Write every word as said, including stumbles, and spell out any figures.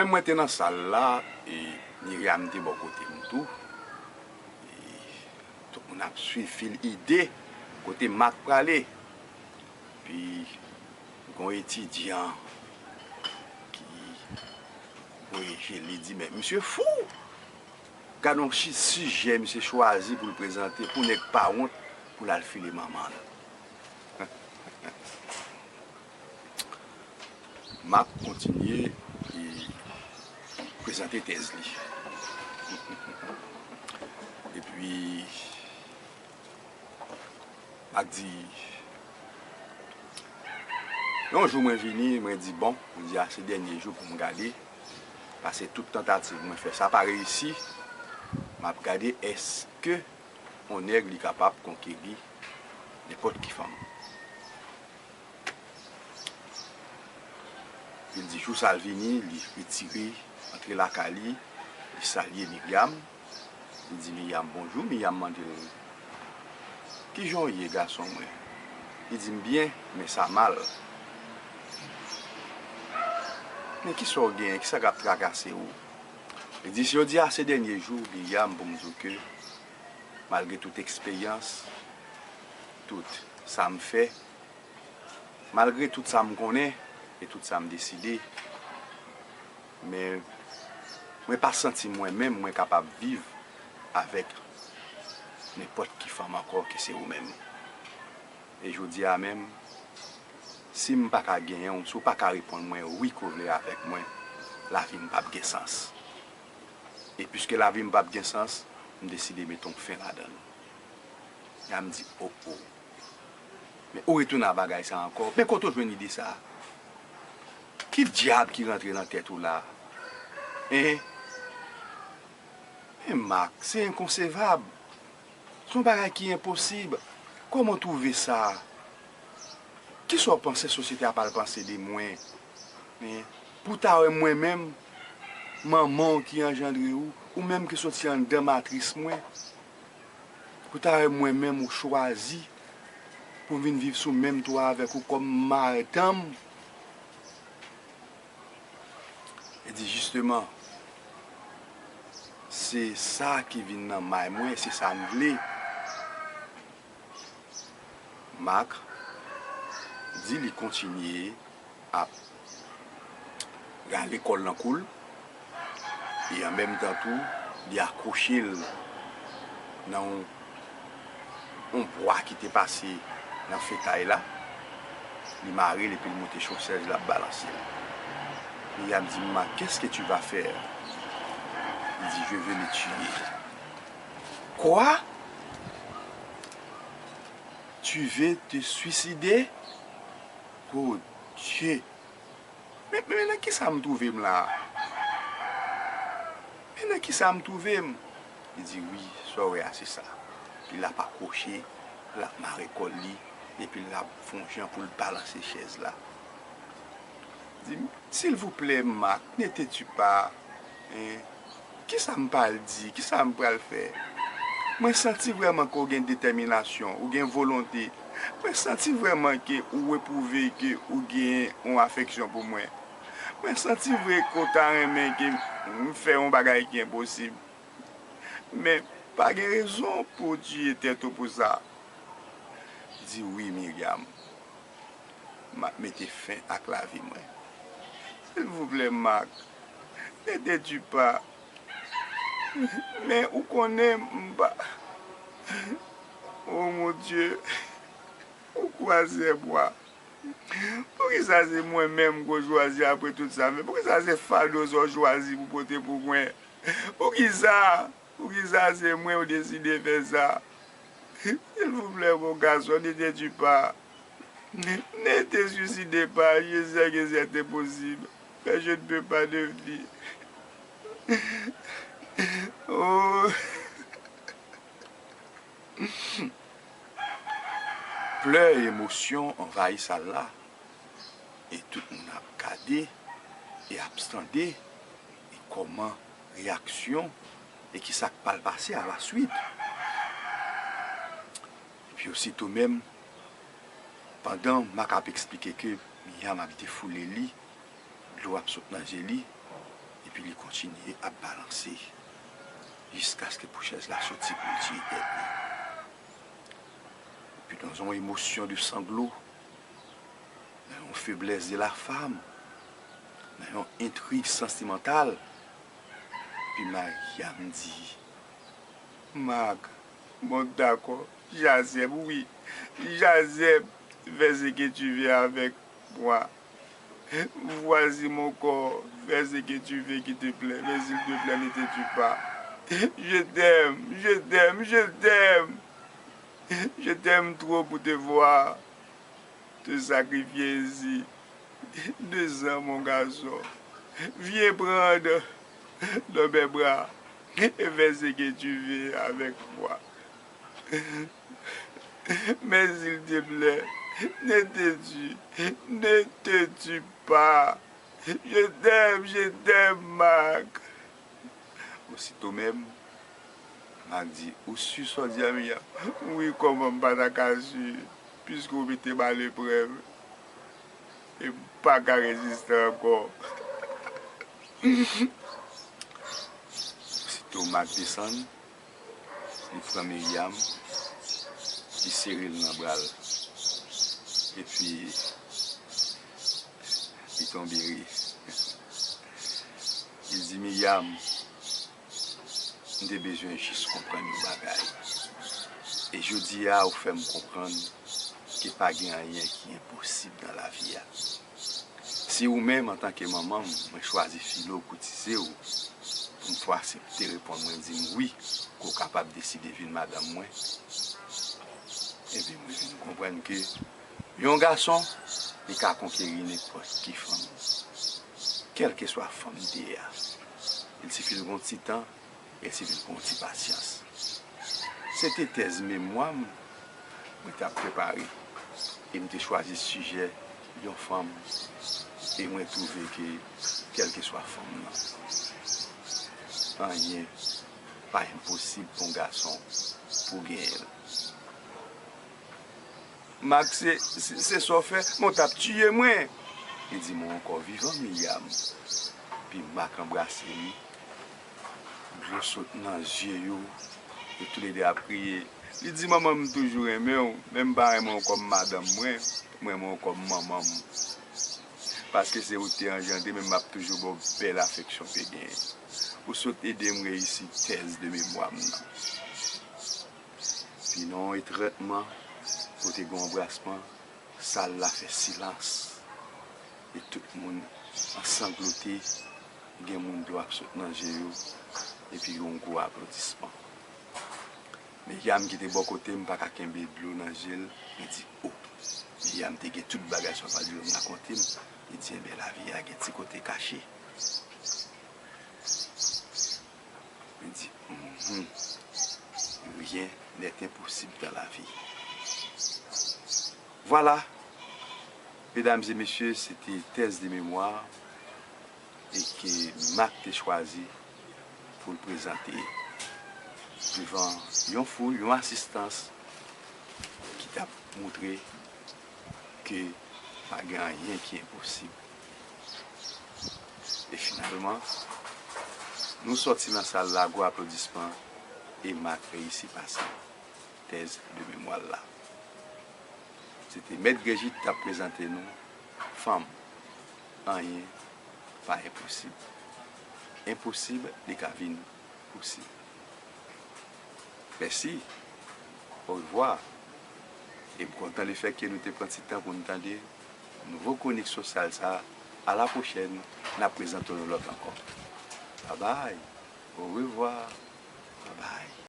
Mwen te nan sal la, e Myriam te bò kote m tou. E tout moun ap swiv fil ide kote Mak prale. Pi gon etidyan ki voye je l, li di, "Men misye fou! Gad yon chi-, sijè misye chwazi pou l prezante pou nèg pa wont pou l al file manman l." Mak kontinye, e, prezante tèz li. Epi, Mak di, yon jou mwen vini, mwen di, "Bon, jodi a se dènye jou pou m gade, paske tout tantativ mwen fè sa pa reyisi, m ap gade èske yon nèg li kapab konkeri nenpòt ki fanm." Epi l di, jou sa l vini, li retire, antre lakay li, li salye Myriam. Li di Myriam bonjou, Myriam mande l, "Kijan w ye, gason mwen?" Li di, "M byen, men sa mal." "Men kisa w genyen? Kisa k ap trakase w?" Li di, "Jodi a se dènye jou, Myriam, pou m di w ke malgre tout eksperyans, tout sa m fè, malgre tout sa m konnen e tout sa m deside, men mwen pa santi mwen menm mwen kapab viv avèk nenpòt ki fanm ankò ke se ou menm. E jodi a menm, si m pa ka genyen w, si w pa ka reponn mwen wi ke w vle avèk mwen, lavi m p ap gen sans. E piske lavi m p ap gen sans, m deside mete yon fen ladan l." Myriam di, "O, o. Men ou retounen a bagay sa ankò? Men kote w jwenn ide sa? Ki dyab ki rantre nan tèt ou la? Hein? Men Mak, se enkonsevab. Se yon bagay ki enposib. Kòman w twouve sa? Kisa w panse sosyete a pral panse de mwen? Men, pou w ta wè mwen menm, manman w ki anjandre w, ou menm ki soti anndan matris mwen, pou w ta wè mwen menm ou chwazi pou m vin viv sou menm twa avèk ou kòm madanm." Li di, "Jisteman, se sa ki vin nan may mwen, se sa m vle." Mak di li kontinye ap rale kò l nan kou l, e an menm tan tou, li akwoche l nan yon, yon bwa ki te pase nan fetay la. Li mare l epi l moute sou yon chèz, l ap balanse l. Myriam di, "Mak, qu'est-ce que tu vas faire?" Li di, "Je vais me tuer." "Quoi? Tu veux te suicider? Oh Dieu! Men, men, men nan kisa m twouve m la? Men nan kisa m twouve m?" Li di, "Wi, sa w wè a, se sa." Epi l ap akwoche, l ap mare kò l li, epi l ap fè yon jan pou l balanse chèz la. Di, "Silvouplè, Mak, ne te tue pas, hein? Kisa m pral di? Kisa m pral fè? Mwen santi vrèman ke w gen detèminasyon, ou gen volonte. Mwen santi vrèman ke ou epwouve ke ou gen yon afeksyon pou mwen. Mwen santi vre ke w ta renmen ke m fè yon bagay ki enposib. Men, pa gen rezon pou w tiye tèt ou pou sa." Di, "Wi, Myriam. M ap mete fen ak lavi mwen. Silvouplè, Mak, ne te tue pas. Men ou konnen m pa." Oh mon Dieu, ou kwazè bwa. Poukisa se mwen menm ke w chwazi apre tout sa? Men poukisa se fado sa w chwazi pou pote pou mwen? Poukisa? Poukisa se mwen ou deside fè sa? Silvouplè, mon garçon, ne te tue pas. Ne te suicide pas, je sais que c'est impossible, mais je ne peux pas devenir. Oh. Plè e emosyon anvayi sal la, e tout moun ap gade e ap tande, e kòman reyaksyon, e kisa k pral pase alaswit. Epi osito menm, pandan Mak ap eksplike ke Myriam ap defoule li, dlo ap sot nan je li, kontinye ap balanse jiskaske pou chèz la soti pou l tire tèt li. Epi nan yon emosyon de sanglo, nan yon feblès de la fam, nan yon entrig santimantal, epi Mariam di, Mak, bon, dakò, Jazèb, wi, Jazèb, fais ce que tu veux avec moi. Voici mon corps, fais ce que tu veux qui te plaît, mais s'il te plaît, ne te tue pas. Je t'aime, je t'aime, je t'aime. Je t'aime trop pour te voir te sacrifier ainsi. Descends, mon garçon. Viens prendre dans mes bras et fais ce que tu veux avec moi. Mais s'il te plaît, ne te tue, ne te tue pas. Je t'aime, je t'aime, Mak. Osito menm, Mak di, ou si sa w di a, Miyam? Wi, kòman m pa ta ka si, piske w mete m a leprèv, e m pa ka reziste ankò. Osito Mak desann, li pran Miyam, li sere l nan bra l. Epi, li tonbe ri. Li di, Miyam, m te bezwen jis konprann yon bagay. E jodi a, ou fè m konprann ke pa gen anyen ki enposib nan lavi a. Si ou menm, antanke manman m, mwen chwazi file w, koutize w, pou m fè w aksepte reponn mwen, di m wi, ke w kapab deside vin madanm mwen, ebyen, mwen vin konprann ke yon gason, li ka konkeri nenpòt ki fanm, kèlkeswa fanm li ye a. Il sifi l gon ti tan, il sifi l gon ti pasyans. Se te tèz memwa m mwen t ap prepare, e m te chwazi sijè yon fanm, e mwen twouve ke kèlkeswa fanm nan, anyen pa enposib pou yon gason pou genyen l. Mak, se, se, se sa w fè, men w t ap tiye mwen. Li di, mwen ankò vivan, Miyam. Epi Mak anbrase li. Dlo sot nan zye yo. Yo toulede ap kriye. Li di, manman m toujou renmen w, men m pa renmen w kòm madanm mwen, m renmen w kòm manman m. Paske se ou k te anjandre m, men m ap toujou ba w bèl afeksyon w te genyen. Ou sot ede m reyisi tèz de memwa m nan. Epi nan yon etrenntman, kote gen yon anbrasman, sal la fè silans. E tout moun ansanglote, gen moun dlo ap sot nan je yo, epi yon gwo aplodisman. Miyam ki te bò kote m pa ka kenbe dlo nan je l, li di, o. Miyam te gen tout bagay sa w pa t vle rakonte m. Li di, enben, lavi a gen ti kote kache. Li di, mhm, rien n'est impossible dans la vie. Voilà, mesdames et messieurs, se te tèz de memwa e ke Mak te chwazi pou l prezante devan yon foul, yon asistans ki t ap moutre ke pa gen anyen ki enposib. E finalman, nou sòti nan sal la, gwo aplodisman, e Mak reyisi pase tèz de memwa l la. Se te Mèt Grejit t ap prezante nou Fanm, anyen pa enposib. Enposib, li ka vin posib. Mèsi. Orevwa. E m kontan lefètke nou te pran ti tan pou n tande nouvo kwonik sosyal sa a. A la pwochèn, n ap prezante nou lòt ankò. Babay. Orevwa. Babay.